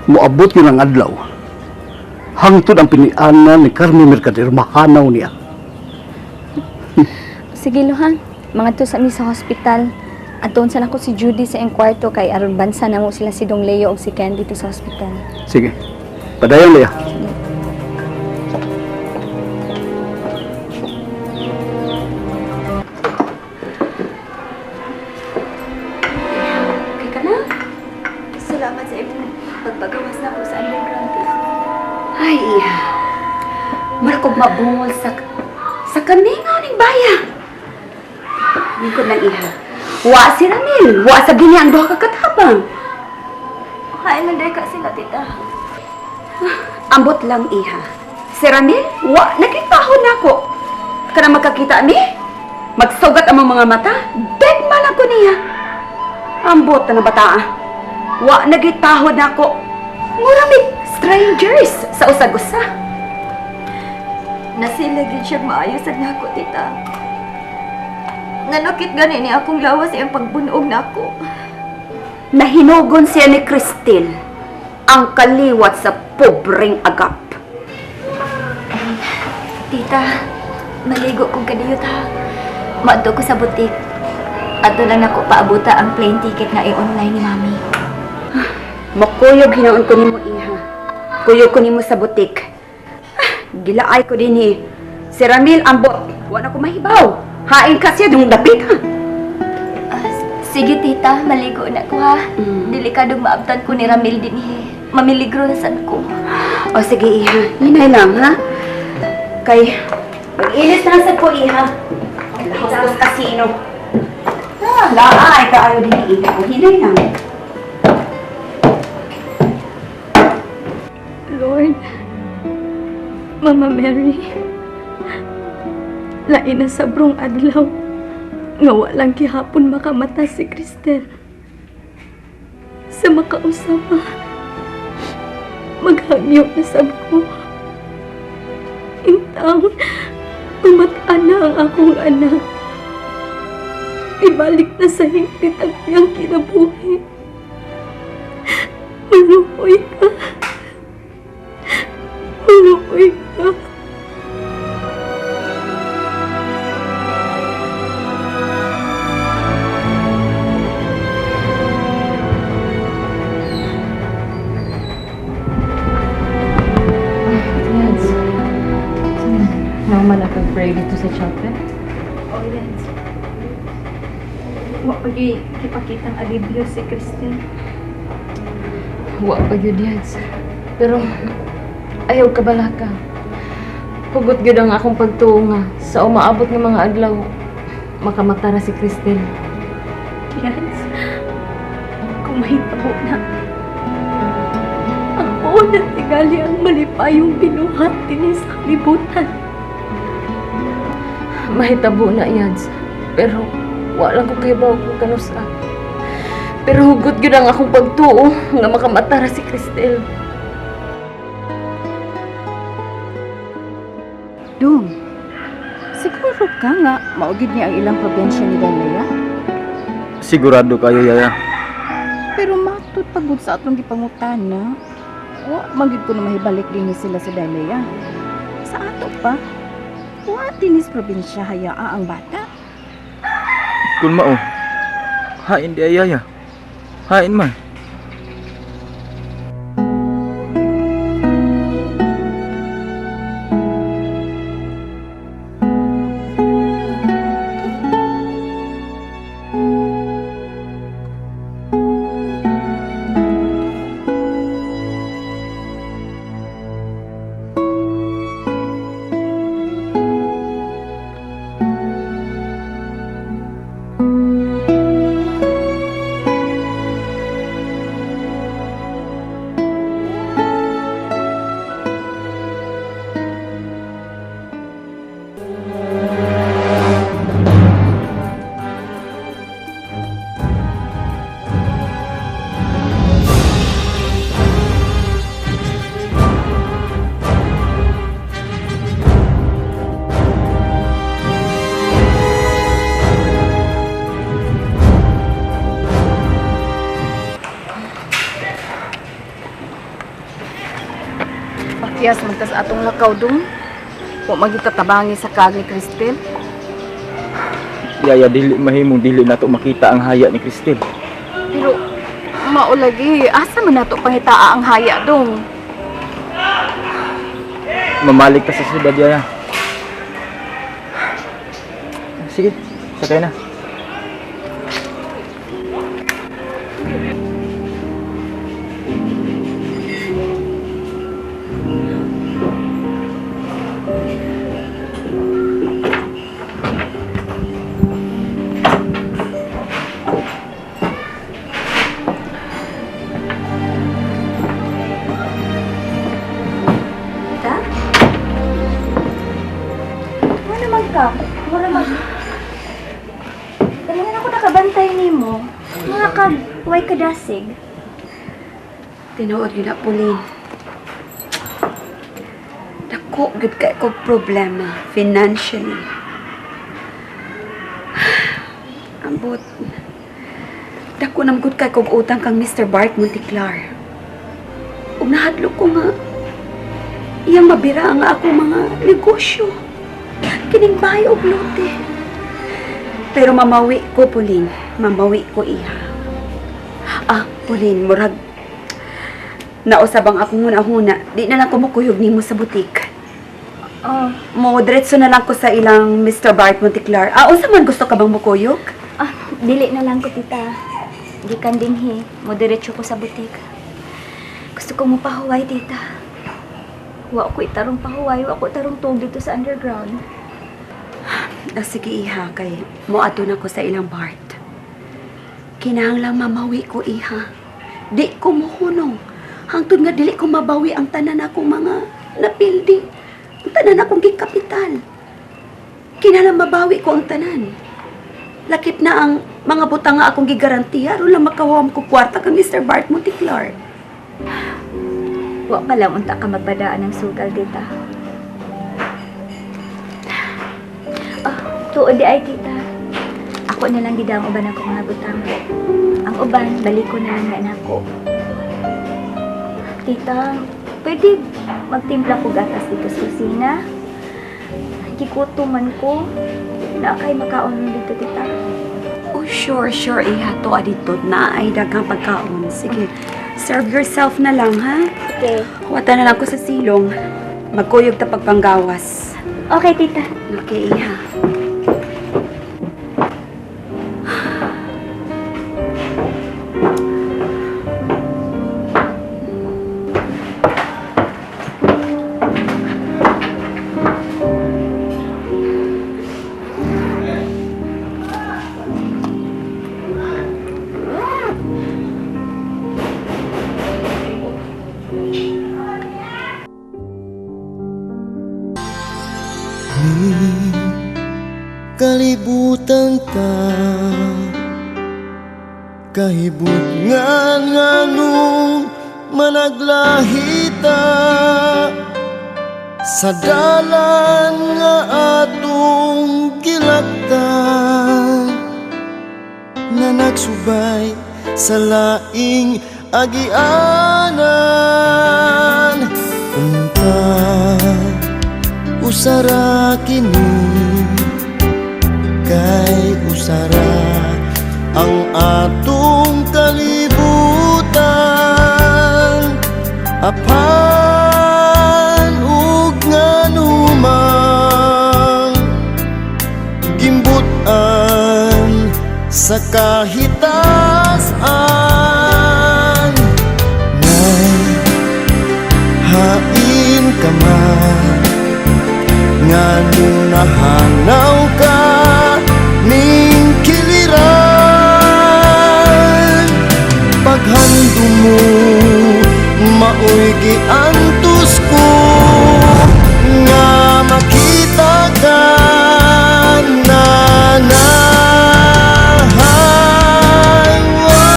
Moabot yun ang adlaw. Hangtod ang pinianan ni Carmen Mercader mahanaw niya. Sige, Lohan. Mga to sa mi sa hospital. Aton sa nako si Judy sa iyang kwarto kay aron bansa na mo sila si Dong Leo ug si Ken dito sa hospital. Sige. Padayon, Lea. Okay ka na? Salamat sa imong pagpagawas na ko sa underground, tita. Ay, iha. Mura kog mabungol sa kamingaw ning baya. Lingkod lang, iha. Wa si Ramil. Wa sa gini ang duha ka katabang. Kain man ka sila, tita. Ambot lang, iha. Si Ramil, wa nakitahon nako. Kana magkakita mi, magsugat ang mga mata, dead man ako niya. Ambot na bataa. Wa nagitahon nako. Mura mig strangers sa usag-usa. Nasila gid siya maayo sad nako, tita. Nanukit gani ni akong lawas iyang pagbunog nako. Nahinugon siya ni Christine ang kaliwat sa pobreng agap. Tita, maligo kong kadiyot ha. Maadto ko sa butik. Ato lang nako paabuta ang plane ticket nga i-online ni Mami. Makuyog hinoon ko nimo iha. Kuyog ko nimo sa butik. Ah, gilaay ko dinhi. Si Ramil ambot. Wa na ko mahibaw. Hain ka siya dung dapit ha. Ah, sige tita, maligo na ko ha. Mm. Delikadong maabtan ko ni Ramil dinhi. Mamiligro na sad ko. O sige iha, hinay lang ha. Kay mag-ilis na lang sad ko iha. Lahos ko sa kasino. Ah, laay kaayo dinhi iha. Hinay lang. Lord, Mama Mary, lain na sa brong adlaw, nga walang gihapon makamata si Cristel. Sa makausap maghangyo na sab ko. Intang, tumataan na ang akong anak. Ibalik na sa hingpit ang iyang kinabuhi. Maluoy ka. Maluoy ka. Yads, naman pray dito sa chapel. Oh, yes. Wa pa gyud gipakitang alibyo si Cristel. Wa pa gyud, Yads. Pero ayaw ka balaka. Hugot gyud ang akong pagtuo nga sa umaabot nga mga adlaw makamata ra si Cristel. Yes. Kung mahitabo na. Ako na tingali ang malipayong binuhat dinhi sa kalibutan. Mahitabo na, Yads. Pero wa lang ko kahibaw kung kanusa. Pero hugot gyud ang akong pagtuo nga makamata ra si Cristel. Dong, siguro ka nga maugid niya ang ilang probinsya ni Dalaya. Sigurado kayo, Yaya. Pero matud pagod sa atong gipangutana. Wa magid ko na mahibalik din ni sila sa Dalaya. Sa ato pa, wa dinis probinsya hayaa ang bata. Kung mao, hain di ay, Yaya. Hain man. Bias man ta sa atong lakaw dong. Wa magitatabangi sa kag ni Cristel. Yaya, dili mahimong dili nato makita ang haya ni Cristel. Pero maulagi, asa man nato pangitaa ang haya dong? Mamalik ta sa syudad, Yaya. Sige, sakay na. Tita? Ano naman ka? Mura mag... Kanina ako nakabantay nimo. Mga kag, way kadasig. Tinuod yun na, Pauline. Dako, gud kay ko problema financially. Ambot. Dako nam gud kay kog utang kang Mr. Bart Monticlar. Ug nahadlok ko nga iyang mabira ang ako mga negosyo. Kining bahay og lote. Pero mamawi ko, Pauline. Mamawi ko, iha. Ah, Pauline, murag nausab ang akong huna-huna. Di na lang ko mukuyog nimo sa butik. Oh, Mo diretso na lang ko sa ilang Mr. Bart Monticlar. Ah, unsa man gusto ka bang mukuyog? ah, dili na lang ko, tita. Gikan dinhi, mo diretso ko sa butik. Gusto ko mo pahuway, tita. Wa ko itarong pahuway, wa ko itarong tuog dito sa underground. Ah, sige iha, kay moadto na ko sa ilang Bart. Kinahanglan mamawi ko iha. Di ko mohunong. Hangtod nga dili ko mabawi ang tanan akong mga napildi. Ang tanan akong gikapital. Kinahanglan mabawi ko ang tanan. Lakip na ang mga butang nga akong gigarantiya aron lang makahuam ko kwarta kang Mr. Bart Monticlar. Wa pa lang unta ka magpadaan ng sugal, tita. Ah, tuod di ay, tita. Ako na lang gid ang uban ako mga butang. Ang uban, balik ko na lang na nako. Tita, pwede magtimpla ko gatas dito sa kusina? Gikuto man ko. Na kay makaon dito, tita. Oh, sure, sure, iha. To, adito na ay daghang pagkaon. Sige, serve yourself na lang, ha? Okay. Huwata na lang ko sa silong. Magkuyog ta pagpanggawas. Okay, tita. Okay, iha. Kalibutan ta kahibutngan nganong managlahita sa dalan nga atong gilaktan nga nagsubay sa laing agianan. Unta usara kini kay usara ang atong kalibutan, apan ug nganumang gimbutan sa kahitasan. Nay, hain ka man nganong nahanaw ka ning kiliran, paghandom mo maoy giantos.